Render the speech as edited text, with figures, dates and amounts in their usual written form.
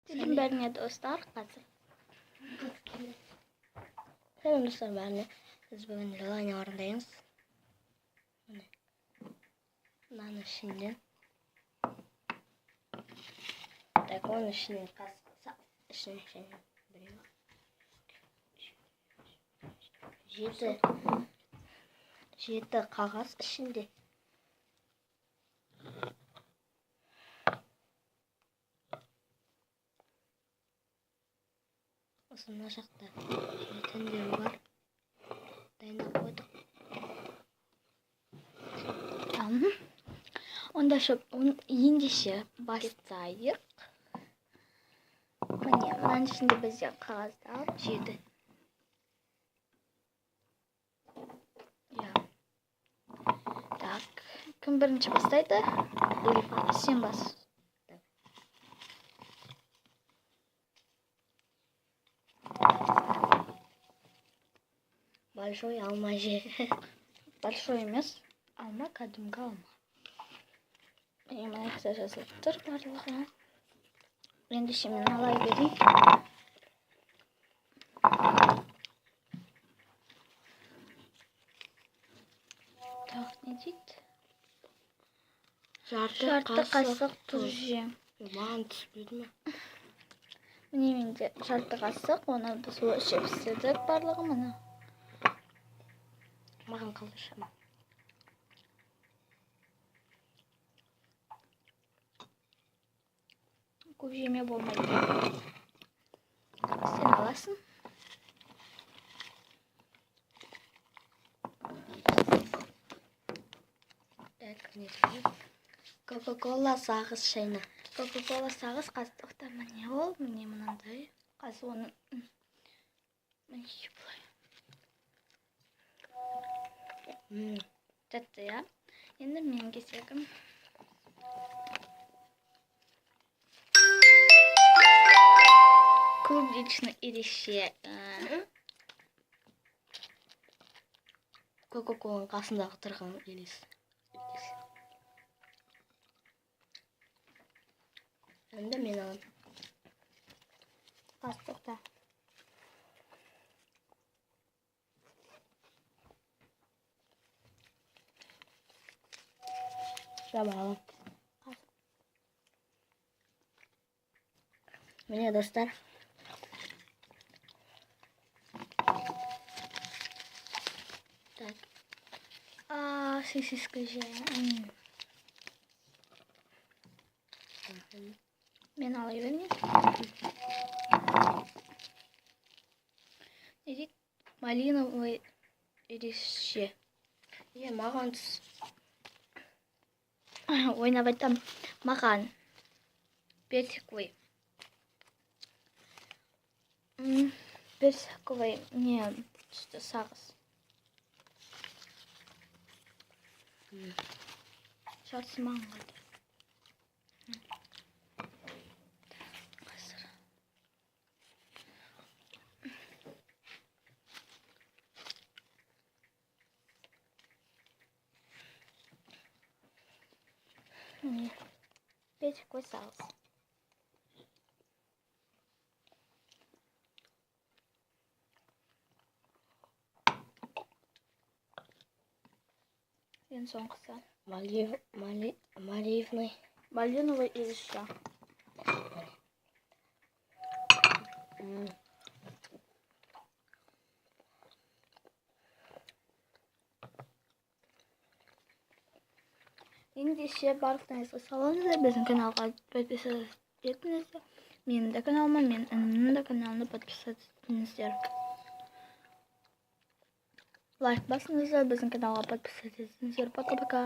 Сәлем бәріне, достар, қазір. Сәлем, достар, бәріне. Біз бүгін желание орындаймыз. Міне. Мынаның ішінен. Так, оның ішінен ішінен біреу. Жеті. Жеті қағаз ішінде. Осы мына жақта жетіндеу бар. Дайындап қойдық. Ам. Онда ендеше бастайық. Міне, мынаның ішінде бізде қағаздар. Жеті. Иә. Так, кім бірінші бастайды? Сен бас. Так. Большой алма же. Большой емес. Алма, кәдімгі алма. Міне, мына жақта жазылып тұр барлығы. Ендеше мен ала берейін. Так, не дейді? Жарты, Жарты қасық тұз же. Маған түспеді ме? Міне, менде жарты қасық, оны біз өлшеп істедік барлығы, міне. Маған қалды шама. Көп жеме, болмайды. Сен аласың. Так, не дейді? Кока-кола сағыз шайна. Кока-кола сағыз, қазір, тоқта, міне ол, міне мынандай. Қазір оны міне былай. Тәтті, иә. Енді менің кезегім. Клубничный ерекше. Кока-коланың қасындағы тұрған елес. Елес. Енді мен аламын. Қазір, тоқта. Давай аламын. Қазір. Міне, достар. Так, А, сосиска же. Мен ала берейін. Не дейді? Малиновый ерекше. Е, маған түс. Ойнап айтам. Маған персиковый. Персиковый не түсті, сағыз. Жартысы маған қалды. Қазір. Міне. Персиковый сағыз. Ең соңғысы. Маливный. Малиновый ерекше. Ендеше барлықтарыңызға салыңыздар, біздің каналға подписаться етіңіздер. Менің де каналыма, менің інімнің де каналына подписаться етіңіздер. Лайк басыңыздар, біздің каналға подписаться етіңіздер. Пока-пока.